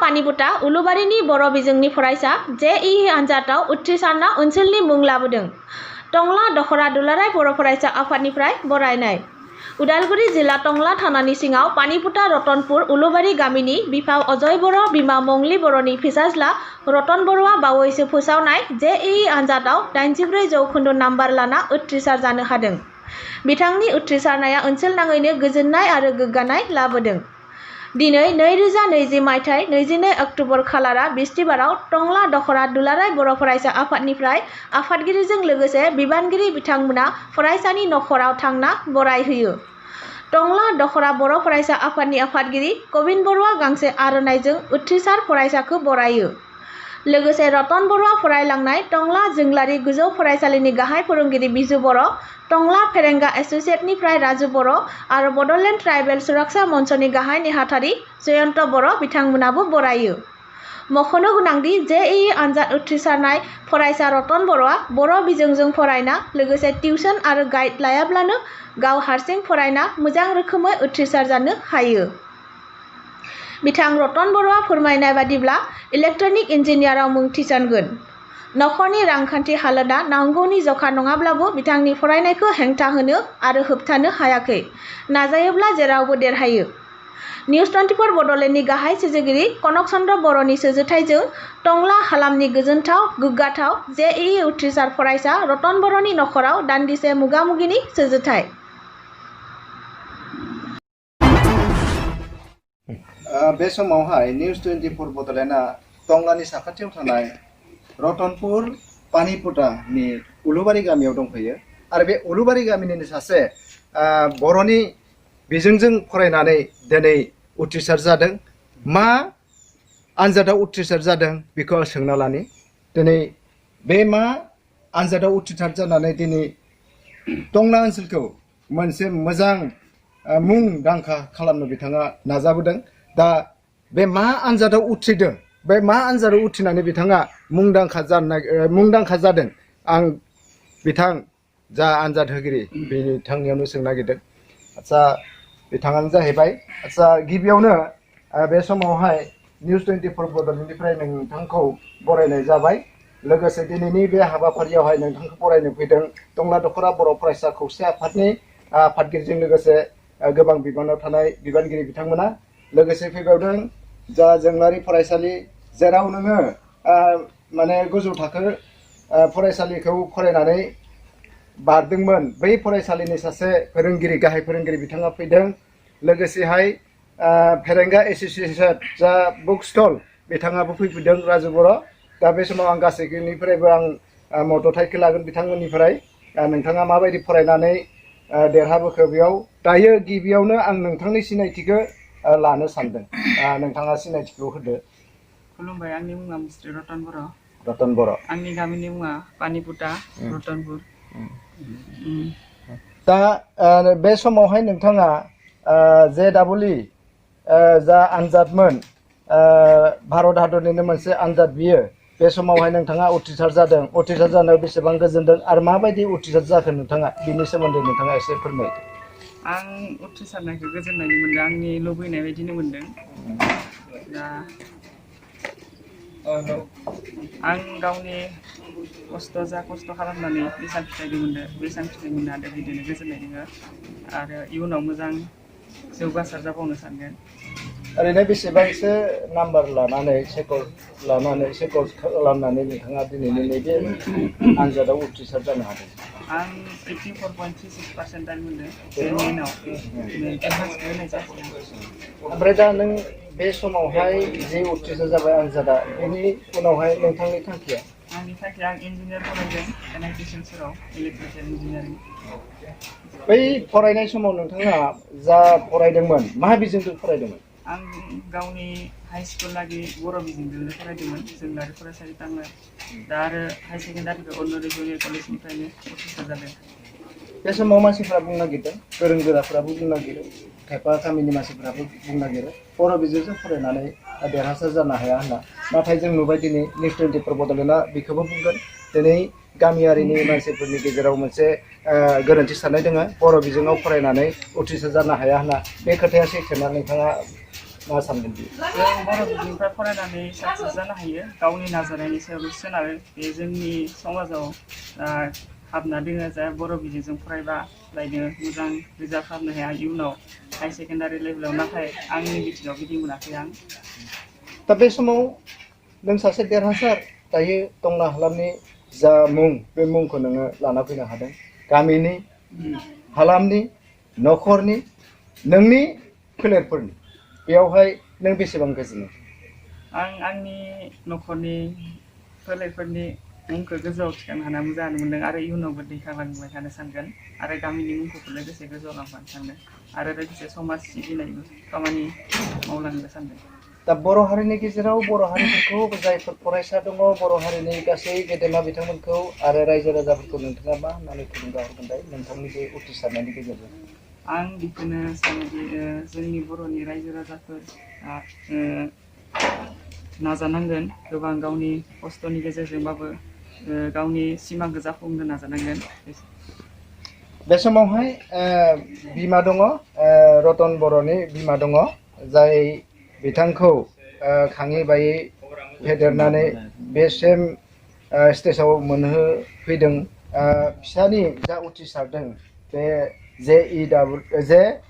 पानिपुता उलुबारिनि बर' बिजोंनि फरायसा JEE आनजादाव उथ्रिसारना ओनसोलनि मुं लाबोदों। टंला दखरा दुलाराय बर' फरायसा आफादनिफ्राय बरायनाय। उदालगुरि जिल्ला टंला थानानि सिङाव पानिपुता रतनपुर उलुबारि गामिनि बिफा अजय बर' बिमा मंगली बर'नि फिसाज्ला रतन बर'आ बावैसो फोसावनाय JEE आनजादाव 84 जौखोन्दो नाम्बार लाना उथ्रिसार जानो हादों। बिथांनि उथ्रिसारनाया ओनसोलनाङैनो गोजोननाय आरो गोग्गानाय लाबोदों। दिनै 2020 मायथाइ 22 अक्ट'बर खालारा बिस्तिबाराव टंला दखरा दुलाराय बर' फरायसा आफादनिफ्राय आफादगिरिजों लोगोसे बिबानगिरि बिथांमोना फरायसानि नखराव थांना बराय होयो। टंला दखरा बर' फरायसा आफादनि आफादगिरि कबिन बर'आ गांसे आर'नाइजों उथ्रिसार फरायसाखौ बरायो। लोगोसे रतन बर'आ फरायलांनाय टंला जोंलारि गोजौ फरायसालिनि गाहाय फोरोंगिरि बिजु बर', टंला फेरेंगा एस'सिएटनिफ्राय राजु बर' आरो बड'लेण्ड ट्राइबेल सुरक्षा मन्चनि गाहाय नेहाथारि जयन्त बर' बिथांमोनाबो बरायो। मख'नो गोनांदि JEE आनजाद उथ्रिसारनाय फरायसा रतन बर'आ बर' बिजोंजों फरायना लोगोसे टिउसन आरो गाइड लायाब्लानो गाव हारसिं फरायना मोजां रोखोमै उथ्रिसार जानो हायो। बिथां रतन बर'आ फोरमायनाय बादिब्ला इलेक्ट्रनिक इन्जिनियाराव मुं थिसनगोन। नखरनि रांखान्थि हालोदा नांगौनि जखा नङाब्लाबो बिथांनि फरायनायखौ हेंथा होनो आरो होबथानो हायाखै। नाजायोब्ला जेरावबो देरहायो। निउज 24 बड'लेण्डनि गाहाय सुजुगिरि कनक चन्द्र बर'नि सुजुथाइजों टंला हालामनि गोजोनथाव गोग्गाथाव JEE उथ्रिसार फरायसा रतन बर'नि नखराव दान्दिसे मोगा-मोगिनि सुजुथाइ। बे समावहाय निउज 24 बड'लेण्डआ टंलानि साखाथियाव थानाय रतनपुर पानिपुतानि उलुबारि गामियाव दंफैयो आरो बे उलुबारि गामिनिनो सासे बर'नि बिजोंजों फरायनानै दिनै उथ्रिसार जादों। मा आनजादाव उथ्रिसार जादों बेखौ आं सोंना लानि। दिनै बे मा आनजादाव उथ्रिसार जानानै दिनै टंला ओनसोलखौ मोनसे मोजां मुंदांखा खालामनो बिथाङा नाजाबोदों। दा बे मा आनजादाव उथ्रिदों, बे मा आनजादाव उथ्रिनानै बिथाङा मुंदांखा जादों, आं बिथां जा आनजाद होगिरि बिथांनियावनो सोंनो नागिरदों। आदसा बिथाङानो जाहैबाय, आदसा गिबियावनो बे समावहाय निउज 24 बड'लेण्डनिफ्राय नोंथांखौ बरायनाय जाबाय। लोगोसे दिनैनि बे हाबाफारियावहाय नोंथांखौ बरायनो फैदों टंला दखरा बर' फरायसा खौसे आफादनि आफादगिरिजों लोगोसे गोबां बिबानाव थानाय बिबानगिरि बिथांमोना। लोगोसे फैबावदों जा जोंलारि फरायसालि, जेराव नोङो माने गोजौ थाखो फरायसालिखौ फरायनानै बारदोंमोन, बै फरायसालिनि सासे फोरोंगिरि गाहाय फोरोंगिरि बिथाङा फैदों। लोगोसेहाय फेरेंगा एस'सिएसन जा बुक स्टल बिथाङाबो फैफिनदों राजु बर'। दा बे समाव आं गासैनिफ्रायबो आं मददखौ लागोन बिथांमोननिफ्राय। नोंथाङा माबायदि फरायनानै देरहाबोखो बेयाव दायो गिबियावनो आं नोंथांनि सिनायथिखौ लानो सानदों। नोंथाङा सिनायथिखौ होदो। खुलुमबाय, आंनि मुङा मुस्रि रतन बर'। रतन बर'। आंनि गामिनि मुङा पानिपुता रतनपुर। दा बे समावहाय नोंथाङा JEE जा आनजादमोन, भारत हादरनिनो मोनसे आनजाद बियो, बे समावहाय नोंथाङा उथ्रिसार जादों। उथ्रिसार जानायाव बेसेबां गोजोनदों आरो माबायदि उथ्रिसार जाखो नोंथाङा बिनि सोमोन्दै नोंथाङा एसे फोरमायदो। आं उथ्रिसारनायखौ गोजोननाय मोनदों, आंनि लुबैनाय बायदिनो मोनदों। दा आं गावनि खस्थ' खालामनानै बेसेबां फिथाइ मोनदों, बेसेबां फिथाइ मोननो हादों, बिदिनो गोजोननाय दङ आरो इयुनाव मोजां जौगासार जाबावनो सानगोन। ओरैनो बेसेबांसो नाम्बार लानानै सेकर खालामनानै नोंथाङा दिनैनि नैबे आनजादाव उथ्रिसार जानो हादों? आं 84.36% मोनदों। मेनाव होनाय जासिगोन। ओमफ्राय दा नों बे समावहाय जे उथ्रिसार जाबाय आनजादा, बेनि उनावहाय नोंथांनि थांखिया? आंनि थांखिया, आं इन्जिनियार फरायदों NIT सेन्साराव, इलेक्ट्रिकेल इन्जिनियारिं। बै फरायनाय समाव नोंथाङा जा फरायदोंमोन, मा बिजोंजों फरायदोंमोन? आं गावनि हाइ स्कुल लागि बर' बिजोंजोंनो फरायदोंमोन, जोंलारि फरायसालि थाङो। दा आरो हाई सेकेन्डारिखौ अरुण'दय जूनियर कलेजनिफ्रायनो उथ्रिसार जादों। बे समाव मानसिफ्रा बुंनो नागिरदों, गोरों गोराफ्राबो बुंनो नागिरो, खायफा गामिनि मानसिफ्राबो बुंनो नागिरो बर' बिजोंजों फरायनानै देरहासार जानो हाया होनना। नाथाय जों नुबाय दिनै निउज 24 बड'लेण्डआ बेखौबो बुंगोन। दिनै गामियारिनि मानसिफोरनि गेजेराव मोनसे गोरोन्थि साननाय दङ, बर' बिजोङाव फरायनानै उथ्रिसार जानो हाया होनना। बे खोथाया सैथोना नोंथाङा मा सानगोन बियो? जों बर' बिजोंनिफ्राय फरायनानै साक्सेस जानो हायो गावनि नाजानायनि सायावबो सोनारो बे जोंनि समाजाव हाबना दोङो जा बर' बिजोंजों फरायबा लायनो मोजां रिजाल्ट खालामनो हाया इयुनाव हाई सेकेन्डारि लेभेलाव नाथाय आंनि बिथिङाव बिदि मोनाखै आं दा बे समाव नों सासे देरहासार दायो टंला हालामनि जा मुं बे मुंखौ नोङो लाना फैनो हादों गामिनि हालामनि न'खरनि नोंनि फोलेरफोरनि बेयावहाय नों बेसेबां गोजोनो? आं आंनि न'खरनि फोलेरफोरनि मुंखौ गोजौआव थिखांनो हाना मोजां मोनदों आरो इयुनावबो दैखांलांबाय थानो सानगोन आरो गामिनि मुंखौबो लोगोसे गोजौआव लांफानो सानदों आरो लोगोसे समाज सिबिनायबो खामानि मावलांनो सानदों। दा बर' हारिनि गेजेराव बर' हारिफोरखौ जायफोर फरायसा दङ बर' हारिनि गासै गेदेमा बिथांमोनखौ आरो रायजो राजाफोरखौ नोंथाङा मा होननानै थुलुंगा हरगोन दाय नोंथांनि बे उथ्रिसारनायनि गेजेरजों? आं बेखौनो सानोदि जोंनि बर'नि रायजो राजाफोरा नाजानांगोन गोबां गावनि खस्थ'नि गेजेरजोंबाबो गावनि सिमांखौ जाफुंहोनो नाजानांगोन। बे समावहाय बिमा दङ रतन बर'नि बिमा दङ जाय बिथांखौ खाङै बायै फेदेरनानै बेसिम स्टेजाव मोनहोफैदों फिसानि जा उथ्रिसारदों बे जे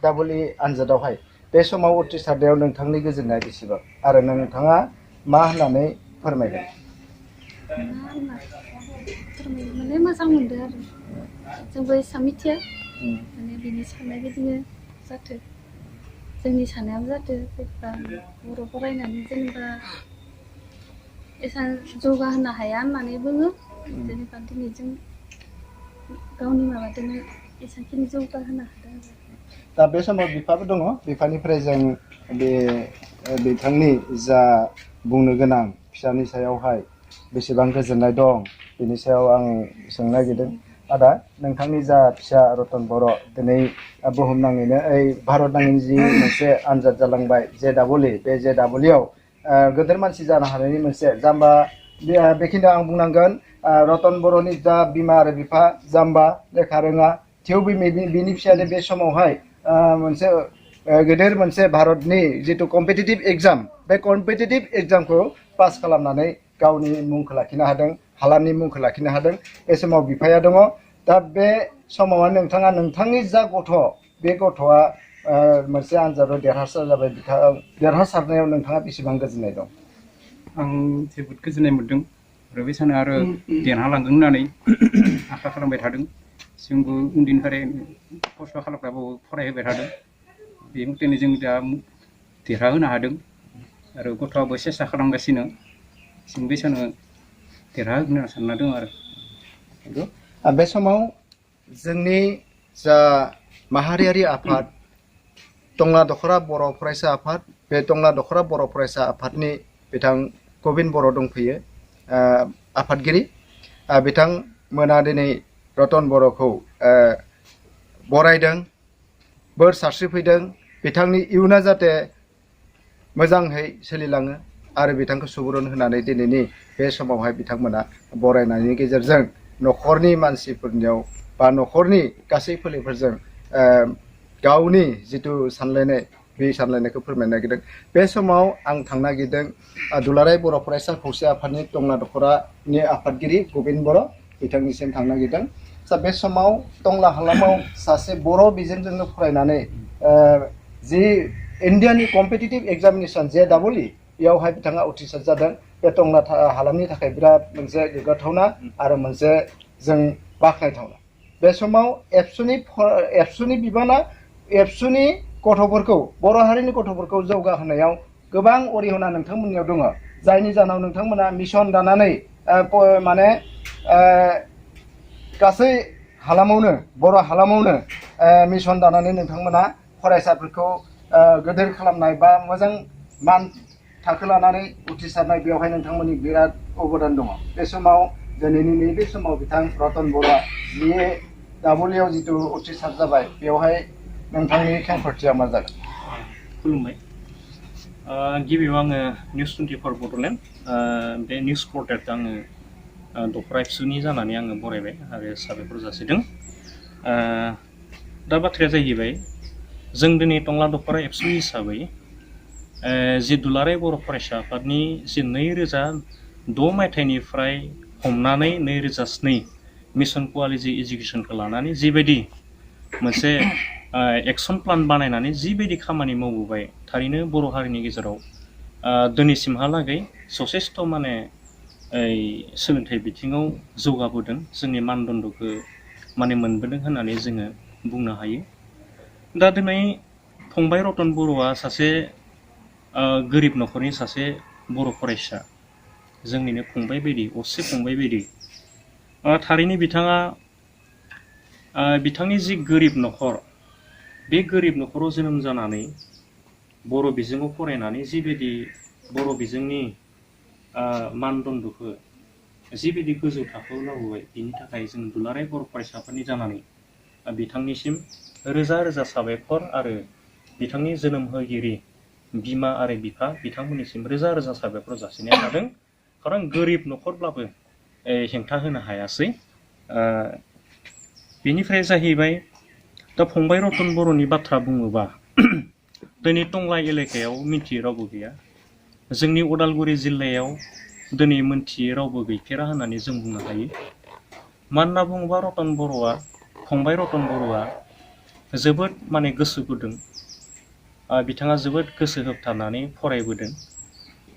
डाबल इ आनजादावहाय बे समाव उथ्रिसारनायाव नोंथांनि गोजोननाया बेसेबां आरो नोंथाङा मा होननानै फोरमायगोन? माने मोजां मोनदों आरो जोंबो एसां मिथिया माने बिनि साननाय बायदिनो जाथो जोंनि साननायाबो जाथो जेनेबा बर' फरायनानै जेनेबा एसां जौगाहोनो हाया होननानै बुङो जेनेबा दिनै जों गावनि माबादोंनो एसांखिनि जौगाहोनो हादों आरो। दा बे समाव बिफाबो दङ बिफानिफ्राय जों बे बिथांनि जा बुंनो गोनां फिसानि सायावहाय बेसेबां गोजोननाय दं बेनि सायाव आं सोंनो नागिरदों। आदा नोंथांनि जा फिसा रतन बर' दिनै बुहुमनाङैनो भारत नाङैनो जि मोनसे आनजाद जालांबाय JEE बे JEEआव गोदोर मानसि जानो हानायनि मोनसे जाम्बा बेखिनियाव आं बुंनांगोन रतन बर'नि जा बिमा आरो बिफा जाम्बा लेखा रोङा थेवबो बिनि फिसायानो बे समावहाय मोनसे गेदेर मोनसे भारतनि जिथु कम्पिटिटिभ एग्जाम बे कम्पिटिटिभ एग्जामखौ पास खालामनानै गावनि मुंखौ लाखिनो हादों हालामनि मुंखौ लाखिनो हादों। बे समाव बिफाया दङ। दा बे समावहाय नोंथाङा नोंथांनि जा गथ' बे गथ'आ मोनसे आनजादाव देरहासार जाबाय देरहासारनायाव नोंथाङा बेसेबां गोजोननाय दं? आं जोबोद गोजोननाय मोन्दों आरो बे सानो आरो देरहालांगोन होननानै आसा खालामबाय थादों। जोंबो उन्दैनिफ्राय खस्थ' खालामग्राबो फरायहोबाय थादों बे मथेनो जों दा देरहाहोनो हादों आरो गथ'आबो सेस्था खालामगासिनो जों बे सानो देरहाहोगोन होनना सानना दं आरो। बे समाव जोंनि जा माहारियारि आफाद टंला दख'रा बर' फरायसा आफाद बे टंला दख'रा बर' फरायसा आफादनि बिथां गबिन बर' दंफैयो आफादगिरि बिथांमोना दिनै रतन बर'खौ बरायदों बोर सारस्रिफैदों बिथांनि इयुना जाहाथे मोजाङै सोलिलाङो आरो बिथांखौ सुबुरुन होनानै दिनैनि बे समावहाय बिथांमोना बरायनायनि गेजेरजों न'खरनि मानसिफोरनियाव बा न'खरनि गासै फोलेरफोरजों गावनि जिथु सानलायनाय बे सानलायनायखौ फोरमायनो नागिरदों। बे समाव आं थांनो नागिरदों दुलाराय बर' फरायसा खौसे आफादनि टंला दख'रानि आफादगिरि गबिन बर' बिथांनिसिम थांनो नागिरदों। बे समाव टंला हालामाव सासे बर' बिजोंजोंनो फरायनानै जि इण्डियानि कम्पिटिटिभ एग्जामिनेसन JEE बेयावहाय बिथाङा उथ्रिसार जादों। बे टंला हालामनि थाखाय बिराद मोनसे गोग्गाथावना आरो मोनसे जों बाख्नायथावना। बे समाव एबसुनि बिबाना एबसुनि गथ'फोरखौ बर' हारिनि गथ'फोरखौ जौगाहोनायाव गोबां अरिहना नोंथांमोननियाव दङ जायनि जाहोनाव नोंथांमोना मिसन दानानै माने गासै हालामावनो बर' हालामावनो मिसन दानानै नोंथांमोना फरायसाफोरखौ गोदोर खालामनाय बा मोजां मान थाखो लानानै उथ्रिसारनाय बेवहाय नोंथांमोननि बिराद अबदान दङ। बे समाव दिनैनि नैबे समाव बिथां रतन बर'आ JEE जिथु उथ्रिसार जाबाय बेवहाय नोंथांनि खेंफोरथिया मा जागोन? खुलुमबाय। गिबियाव आङो निउस 24 बड'लेण्ड बे निउस पर्टेलखौ आङो दख'रा एबसुनि जानानै आङो बरायबाय आरो साबायखर जासिदों। दा बाथ्राया जाहैबाय जों दिनै टंला दख'रा एबसु हिसाबै जि दुलाराय बर' फरायसा आफादनि जि 2006 मायथाइनिफ्राय हमनानै 2002 मिशन कुवालिटि एजुकेसनखौ लानानै जिबायदि मोनसे एक्सन प्लान बानायनानै जिबायदि खामानि मावबोबाय थारैनो बर' हारिनि गेजेराव दिनैसिमहालागै जथेस्थ' माने सोलोंथाइ बिथिङाव जौगाबोदों जोंनि मानदण्डखौ माने मोनबोदों होननानै जोङो बुंनो हायो। दा दिनै फंबाय रतन बर'आ सासे गोरिब न'खरनि सासे बर' फरायसा जोंनिनो फंबाय बायदि असे फंबाय बायदि थारैनो बिथाङा बिथांनि जि गोरिब न'खर बे गोरिब न'खराव जोनोम जानानै बर' बिजोङाव फरायनानै जिबायदि बर' बिजोंनि मानदण्डखौ जिबायदि गोजौ थाखोआव लाबोबाय बिनि थाखाय जों दुलाराय बर' फरायसाफोरनि जानानै बिथांनिसिम रोजा रोजा साबायखर आरो बिथांनि जोनोम होगिरि बिमा आरो बिफा बिथांमोननिसिम रोजा रोजा साबायखर जासिनाय थादों। खारन गोरिब न'खरब्लाबो हेंथा होनो हायासै। बेनिफ्राय जाहैबाय दा फंबाय रतन बर'नि बाथ्रा बुङोबा दिनै टंला एलेकायाव मिथियै रावबो गैया। जोंनि उदालगुरि जिल्लायाव दिनै मोनथियै रावबो गैफेरा होननानै जों बुंनो हायो। मानोना बुङोबा रतन बर'आ फंबाय रतन बर'आ जोबोद माने गोसो गुदुं। बिथाङा जोबोद गोसो होबथाबनानै फरायबोदों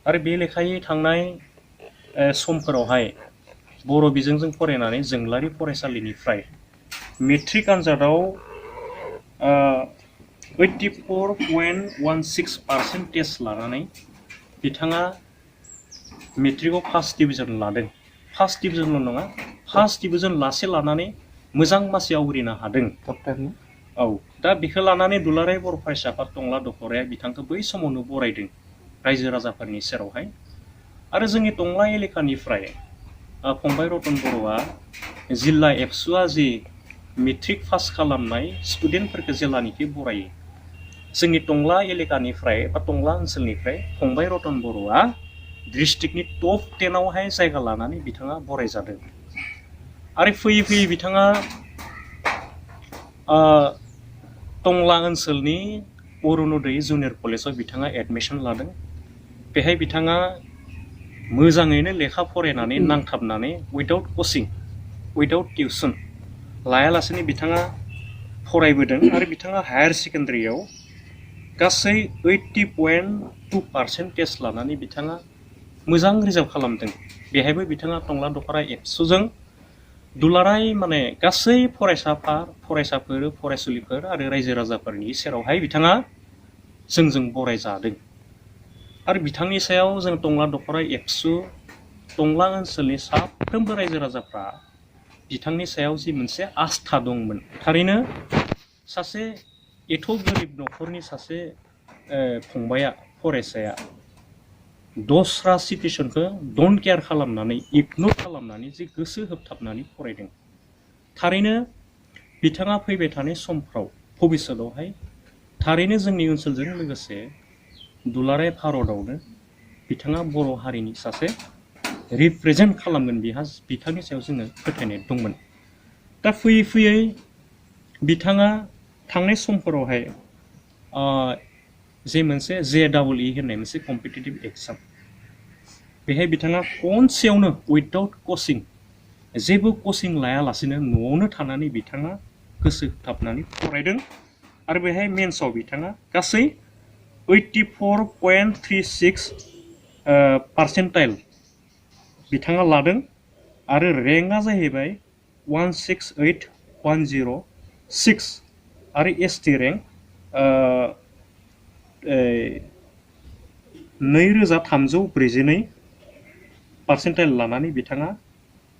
आरो बे लेखायै थांनाय समफोरावहाय बर' बिजोंजों फरायनानै जोंलारि फरायसालिनिफ्राय मेट्रिक आनजादाव 84.16% लानानै बिथाङा मेट्रिकआव फार्स्ट डिभिजन लादों। फार्स्ट डिभिजनल' नङा फार्स्ट डिभिजन लानानै मोजां मासि आवग्रिनो हादों। औ दा बेखौ लानानै दुलाराय बर' फरायसा आफाद टंला दख'राया बिथांखौ बै समावनो बरायदों रायजो राजाफोरनि सेरावहाय। आरो जोंनि टंला एलेकानिफ्राय फंबाय रतन बर'आ जिल्ला एबसुआ जि मेट्रिक पास खालामनाय स्टुडेन्टफोरखौ जेलानिखि बरायो जोंनि टंला एलेकानिफ्राय बा टंला ओनसोलनिफ्राय फंबाय रतन बर'आ डिस्ट्रिक्टनि टप 10आवहाय जायगा लानानै बिथाङा बरायजादों। आरो फैयै फैयै बिथाङा टंला ओनसोलनि अरुणोदय जुनियर कलेजाव बिथाङा एडमिसन लादों। बेहाय बिथाङा मोजाङैनो लेखा फरायनानै नांथाबनानै उइदाउट कचिं उइदाउट टिउसन लायालासेनो बिथाङा फरायबोदों आरो बिथाङा हायार सेकेन्डारियाव गासै 80.2% लानानै बिथाङा मोजां रिजाल्ट खालामदों। बेहायबो बिथाङा टंला दख'रा एबसुजों दुलाराय माने गासै फरायसाफोर फरायसुलिफोर आरो रायजो राजाफोरनि सेरावहाय बिथाङा जोंजों बरायजादों। आरो बिथांनि सायाव जों टंला दख'रा एबसु टंला ओनसोलनि साफ्रोमबो रायजो राजाफ्रा बिथांनि सायाव जि मोनसे आस्था दंमोन। थारैनो सासे एथ' गोरिब न'खरनि सासे फंबाया फरायसाया दस्रा सिटुएसनखौ डन्ट केयार खालामनानै इगनर खालामनानै जि गोसो होबथाबनानै फरायदों। थारैनो बिथाङा फैबाय थानाय समफ्राव भबिष्यतआवहाय थारैनो जोंनि ओनसोलजों लोगोसे दुलाराय भारतआवनो बिथाङा बर' हारिनि सासे रिप्रेजेन्ट खालामगोन बिथांनि सायाव जोङो फोथायनाय दंमोन। दा फैयै फैयै बिथाङा थांनाय समफोरावहाय जे मोनसे JEE होननाय मोनसे कम्पिटिटिभ एग्जाम बेहाय बिथाङा खनसेयावनो उइदाउट कचिं जेबो कचिं लायालासेनो न'आवनो थानानै बिथाङा गोसो होथाबनानै फरायदों। आरो बेहाय मेन्सआव बिथाङा गासै 84.36% बिथाङा लादों आरो रेंकआ जाहैबाय 168,106 आरो ST रेंक 2,342% लानानै बिथाङा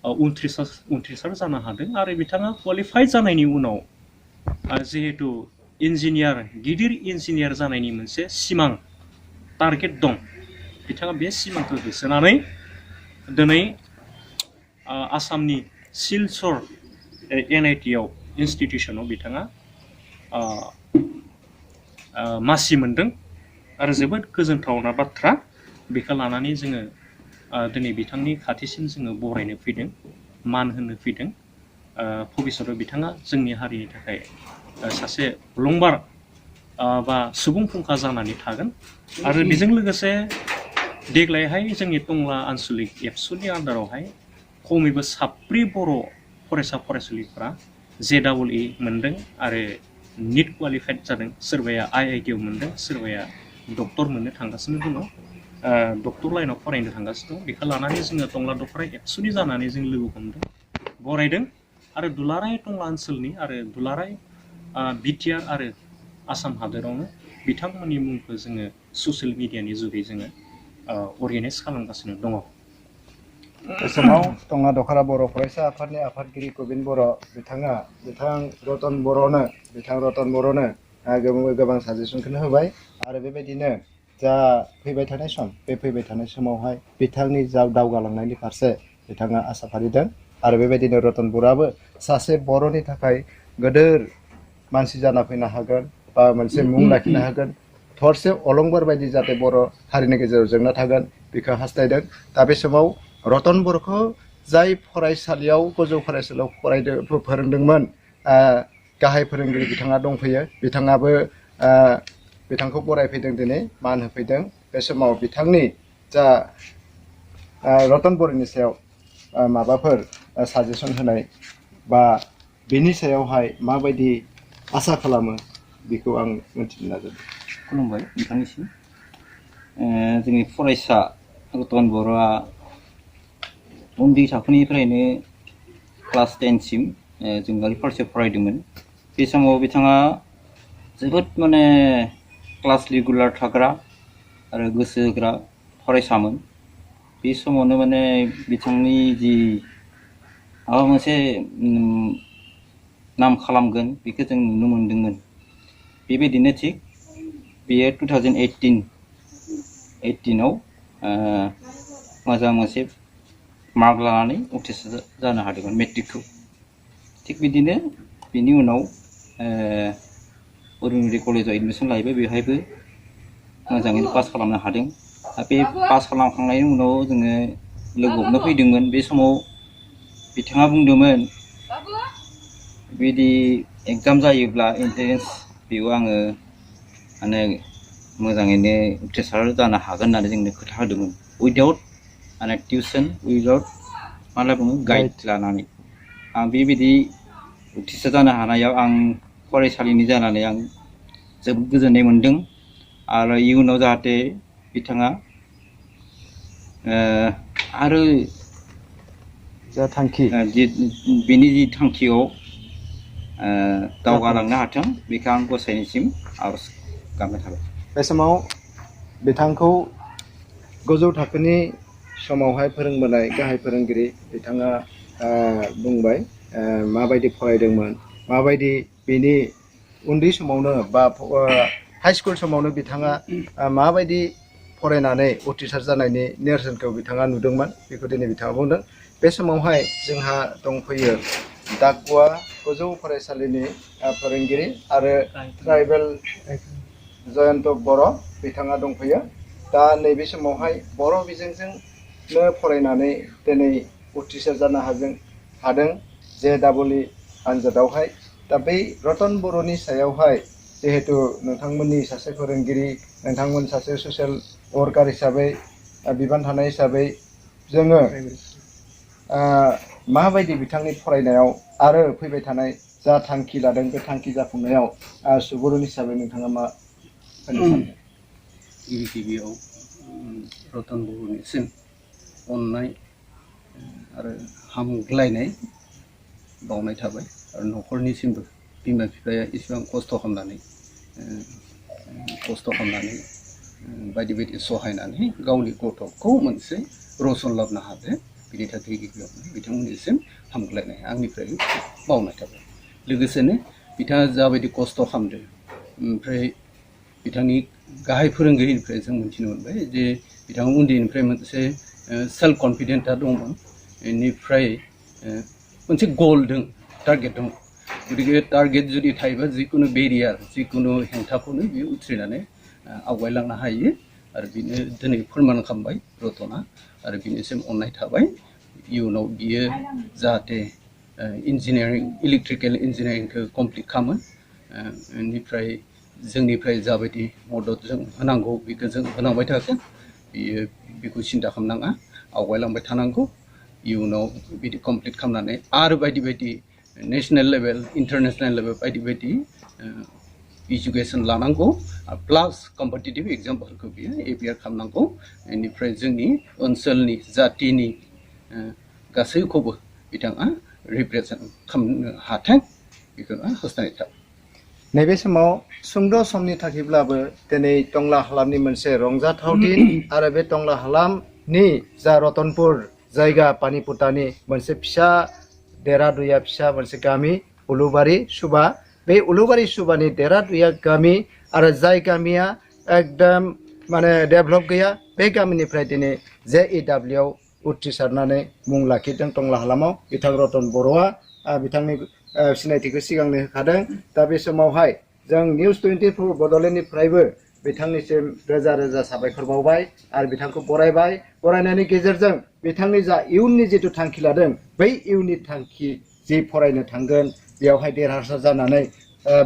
उनथ्रिसार जानो हादों। आरो बिथाङा क्वालिफाइड जानायनि उनाव जिहेतु इन्जिनियार गिदिर इन्जिनियार जानायनि मोनसे सिमां टारगेट दं बिथाङा बे सिमांखौ होसोनानै दिनै आसामनि सिलचर NIT आव इन्सटिटिउसनाव बिथाङा मासि मोनदों। आरो जोबोद गोजोनथावना बाथ्रा बेखौ लानानै जोङो दिनै बिथांनि खाथिसिम जोङो बरायनो फैदों मान होनो फैदों। भबिष्यतआव बिथाङा जोंनि हारिनि थाखाय सासे अलंबार बा सुबुं फुंखा जानानै थागोन आरो बेजों लोगोसे देग्लायहाय जोंनि टंला आन्सलिक एबसुनि आन्दारावहाय खमैबो 7 बर' फरायसा फरायसुलिफोरा JEE मोनदों आरो निट क्वालिफाइड जादों सोरबाया IIT आव मोनदों सोरबाया डक्टर मोननो थांगासिनो दङ डक्टर लाइनाव फरायनो थांगासिनो दं बेखौ लानानै जोङो टंला दखरा एबसुनि जानानै जों लोगो हमदों बरायदों आरो दुलाराय टंला ओनसोलनि आरो दुलाराय बिटिआर आरो आसाम हादोरावनो बिथांमोननि मुंखौ जोङो ससियेल मिडियानि जुगै जोङो अर्गेनाइज खालामगासिनो दङ बे समाव टंला दखरा बर' फरायसा आफादनि आफादगिरि गबिन बर' बिथां रतन बर'नो गोबां साजेसनखौनो होबाय आरो बेबायदिनो जा फैबाय थानाय सम बे फैबाय थानाय समावहाय बिथांनि जा दावगालांनायनि फारसे बिथाङा आसा फारिदों आरो बेबायदिनो रतन बर'आबो सासे बर'नि थाखाय गोदोर मानसि जाना फैनो हागोन बा मोनसे मुं लाखिनो हागोन थरसे अलंबार बायदि जाहाथे बर' हारिनि गेजेराव जोंना थागोन बेखौ हास्थायदों दा बे समाव रतन बर'खौ जाय फरायसालियाव गोजौ फरायसालियाव फोरोंदोंमोन गाहाय फोरोंगिरि बिथाङा दंफैयो बिथांखौ बरायफैदों दिनै मान होफैदों बे समाव बिथांनि जा रतन बर'नि सायाव माबाफोर साजेसन होनाय बा बेनि सायावहाय माबायदि आसा खालामो बेखौ आं मिथिनो नाजादों खुलुमबाय नोंथांनिसिम जोंनि फरायसा रतन बर'आ उन्दै थाखोनिफ्रायनो क्लास 10 सिम जोंगालि फरायसालियाव फरायदोंमोन बे समाव बिथाङा जोबोद माने क्लास रेगुलार थाग्रा आरो गोसो होग्रा फरायसामोन बे समावनो माने बिथांनि जि माबा मोनसे नाम खालामगोन बेखौ जों नुनो मोनदोंमोन बेबायदिनो थिग बेयो 2018आव मोजां मोनसे मार्क लानानै उथ्रिसार जानो हादोंमोन मेट्रिकखौ थिग बिदिनो बिनि उनाव अरुण'दय कलेजाव एडमिसन लाहैबाय बेवहायबो मोजाङैनो पास खालामनो हादों बे पास खालामखांनायनि उनाव जोङो लोगो हमनो फैदोंमोन बे समाव बिथाङा बुंदोंमोन बिदि एग्जाम जायोब्ला एन्ट्रेन्स बेयाव आङो माने मोजाङैनो उथ्रिसार जानो हागोन होननानै जोंनो खोथा होदोंमोन उइदाउट माने टिउसन उइदाउट मा बुङो गाइड लानानै आं बेबायदि उथ्रिसार जानो हानायाव आं फरायसालिनि जानानै आं जोबोद गोजोननाय मोन्दों आरो इयुनाव जाहाथे बिथाङा आरो जा थांखि बेनि जि थांखियाव दावगालांनो हाथों बेखौ आं गसाइनिसिम आर'ज गाबनाय थाबाय बे समाव बिथांखौ गोजौ थाखोनि समावहाय फोरोंबोनाय गाहाय फोरोंगिरि बिथाङा बुंबाय माबायदि फरायदोंमोन माबायदि बेनि उन्दै समावनो बा हाइ स्कुल समावनो बिथाङा माबायदि फरायनानै उथ्रिसार जानायनि नेरसोनखौ बिथाङा नुदोंमोन बेखौ दिनै बिथाङा बुंदों बे समावहाय जोंहा दंफैयो डाकवा गोजौ फरायसालिनि फोरोंगिरि आरो ट्राइबेल जयन्त बर' बिथाङा दंफैयो दा नैबे समावहाय बर' बिजोंजोंनो फरायनानै दिनै उथ्रिसार जानो हादों JEE आनजादावहाय दा बै रतन बर'नि सायावहाय जिहेतु नोंथांमोननि सासे फोरोंगिरि नोंथांमोन सासे ससियेल वर्कार हिसाबै बिबान थानाय हिसाबै जोङो माबायदि बिथांनि फरायनायाव आरो फैबाय थानाय जा थांखि लादों बे थांखि जाफुंनायाव सुबुरुन हिसाबै नोंथाङा मा होनो सानदों गिबियाव रतन बर'निसिम अननाय आरो हामग्लायनाय बावनाय थाबाय आरो न'खरनिसिमबो बिमा बिफाया इसेबां खस्थ' खालामनानै बायदि बायदि सहायनानै गावनि गथ'खौ मोनसे रसन लाबोनो हादों बिनि थाखाय गिबियावनो बिथांमोननिसिम हामग्लायनाय आंनिफ्राय बावनाय थाबाय लोगोसेनो बिथाङा जाबायदि खस्थ' खालामदों ओमफ्राय बिथांनि गाहाय फोरोंगिरिनिफ्राय जों मिथिनो मोनबाय जे बिथाङा उन्दैनिफ्राय मोनसे सेल्फ कनफिडेन्टआ दंमोन बेनिफ्राय मोनसे गल दं टारगेट दं गतिके टारगेट जुदि थायोबा जिखुनु बेरियार जिखुनु हेंथाखौनो बियो उथ्रिनानै आवगायलांनो हायो आरो बिनो दिनै फोरमान खालामबाय रतना आरो बिनिसिम अननाय थाबाय इयुनाव बियो जाहाथे इन्जिनियारिं इलेक्ट्रिकेल इन्जिनियारिंखौ कमप्लिट खालामो बेनिफ्राय जोंनिफ्राय जाबायदि मदद जों होनांगौ बेखौ जों होलांबाय थागोन बेखौ सिन्था खालामनाङा आवगायलांबाय थानांगौ इयुनाव बिदि कमप्लिट खालामनानै आरो बायदि बायदि नेशनेल लेभेल इन्टारनेशनेल लेभेल बायदि बायदि इडुकेसन लानांगौ प्लास कम्पिटिटिभ एग्जामफोरखौ बियो एपियार खालामनांगौ बेनिफ्राय जोंनि ओनसोलनि जातिनि गासैखौबो बिथाङा रिप्रेजेन्ट खालामनो हाथों बेखौनो हास्थायनाय थाबाय नैबे समाव सुंद' समनि थाखायब्लाबो दिनै टंला हालामनि मोनसे रंजाथाव दिन आरो बे टंला हालामनि जा रतनपुर जायगा पानिपटानि मोनसे फिसा देरा दुया फिसा मोनसे गामि उलुबारि सुबा बे उलुबारि सुबानि देरा दुया गामि आरो जाय गामिया एकदम माने डेभेलप गैया बे गामिनिफ्राय दिनै JEW उथ्रिसारनानै मुं लाखिदों टंला हालामाव बिथां रतन बर'आ बिथांनि सिनायथिखौ सिगांनो होखादों दा बे समावहाय जों निउस 24 बड'लेण्डनिफ्रायबो बिथांनिसिम रोजा रोजा साबायखर बावबाय आरो बिथांखौ बरायबाय बरायनायनि गेजेरजों बिथांनि जा इयुननि जिथु थांखि लादों बै इयुननि थांखि जि फरायनो थांगोन बेयावहाय देरहासार जानानै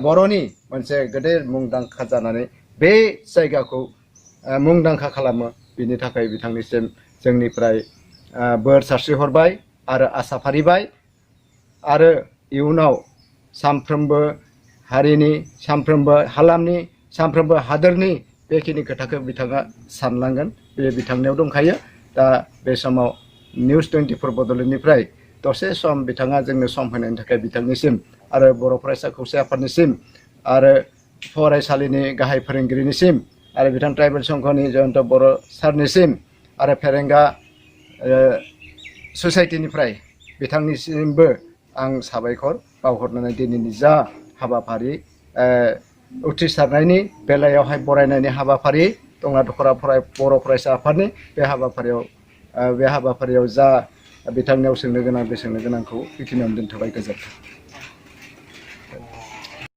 बर'नि मोनसे गेदेर मुंदांखा जानानै बे जायगाखौ मुंदांखा खालामो बिनि थाखाय बिथांनिसिम जोंनिफ्राय बोर सारस्रिहरबाय आरो आसा फारिबाय आरो इयुनाव सानफ्रोमबो हारिनि सानफ्रोमबो हालामनि सानफ्रोमबो हादोरनि बेखिनि खोथाखौ बिथाङा सानलांगोन बे बिथांनियाव दंखायो दा बे समाव निउस 24 बड'लेण्डनिफ्राय दसे सम बिथाङा जोंनो सम होनायनि थाखाय बिथांनिसिम आरो बर' फरायसा खौसे आफादनिसिम आरो फरायसालिनि गाहाय फोरोंगिरिनिसिम आरो बिथां ट्राइबेल संघनि जयन्त बर' सारनिसिम आरो फेरेंगा ससाइटिनिफ्राय बिथांनिसिमबो आं साबायखर बावहरनानै दिनैनि जा हाबाफारि उथ्रिसारनायनि बेलायावहाय बरायनायनि हाबाफारि टंला दखरा बर' फरायसा आफादनि बे हाबाफारियाव जा बिथांनियाव सोंनो गोनां बे सोंनो गोनांखौ बेखिनियावनो दोनथ'बाय गोजोन्थों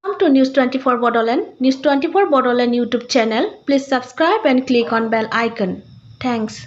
Welcome to News 24 Bodoland. News 24 Bodoland YouTube channel. Please subscribe and click on bell icon. Thanks.